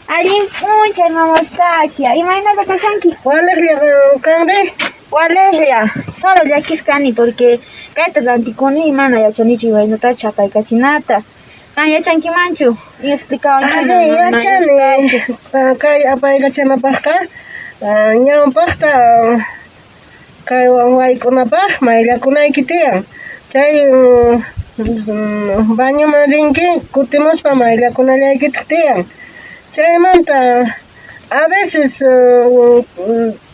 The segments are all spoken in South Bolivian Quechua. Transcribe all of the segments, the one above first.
Allin p'unchay, mama Eustaquia. Imaynata kashanki? Walejlla kanri? Walejlla. Solo llakisqa kani porque kayta rantikuni mana yachanichu imaynatachu apaykachinata. Qan yachankimanchu? Explicawankiman. Ari, yachani. Kay apaykachanapajqa ñawpajta kaywan wayk'unapaj mayllakunayki tiyan. Chay bañoman rinki kutimuspa mayllakunallaykitaj tiyan. Chaymanta a veces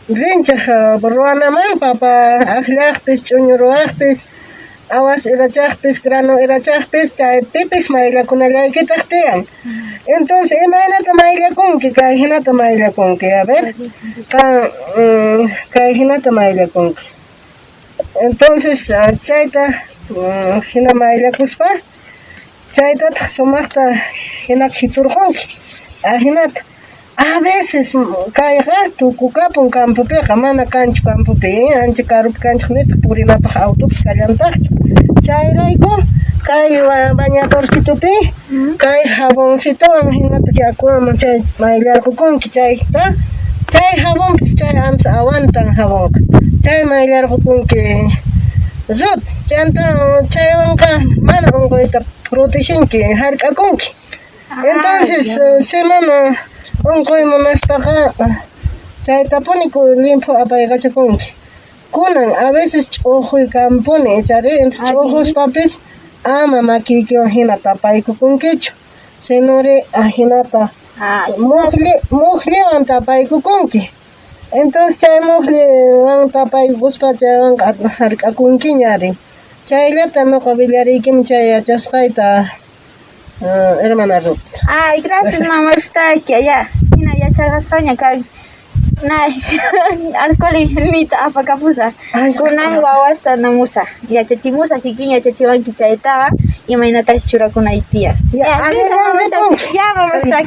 rinchej ruwanaman papa ajllajpis, ch'uñu ruwajpis, awas irachajpis, grano irachajpis, chaypipis mayllakunallaykitaj tiyan. Entonces, imaynata mayllakunki? Kay jinata mayllakunki, a ver, qan kay jinata mayllakunki. Entonces, chayta jina mayllakuspa, chaytataj sumajta jina khiturqonki, ajinata. A veces kayqa tukukapun campopiqa, mana kanchu campopi, ancha karupi kanchej nitaj purinapaj autopis kallantajchu. Chayrayku kay bañadorcitopi kay jaboncitowan jinata yakuwan chay mayllarqukunki chayta, chay jabonpis chay ancha aguantan jabonqa. Chay mayllarqukunki Ruth, chanta chaywanqa mana unquyta protegenki, jark'akunki. Entonces, semana unquy munaspaqa chaytapuni limphu apaykachakunki. Kunan a veces ch'ujuy kanpuni, ichari entonces ch'ujuspapis ama makiykiwan hina tapaykukunkichu, sinori ajinata mujlliwan tapaykukunki. Entonces chay mujlliwan tapaykukuspa chaywanqa jark'akunkiña ari. Chayllata noqa willariykiman chay yachasqayta, hermana Ruth. Ay, gracias mama Eustaquia, ya, hina yachaqasqaña kan. Nay, alcohol nita apakapusaj. Kunan wawasta namusaj, yachachimusaj, kikin yachachiwanki chaytaqa imaynatachus churakunay tiyan. Ya, Ya, mama Eustaquia.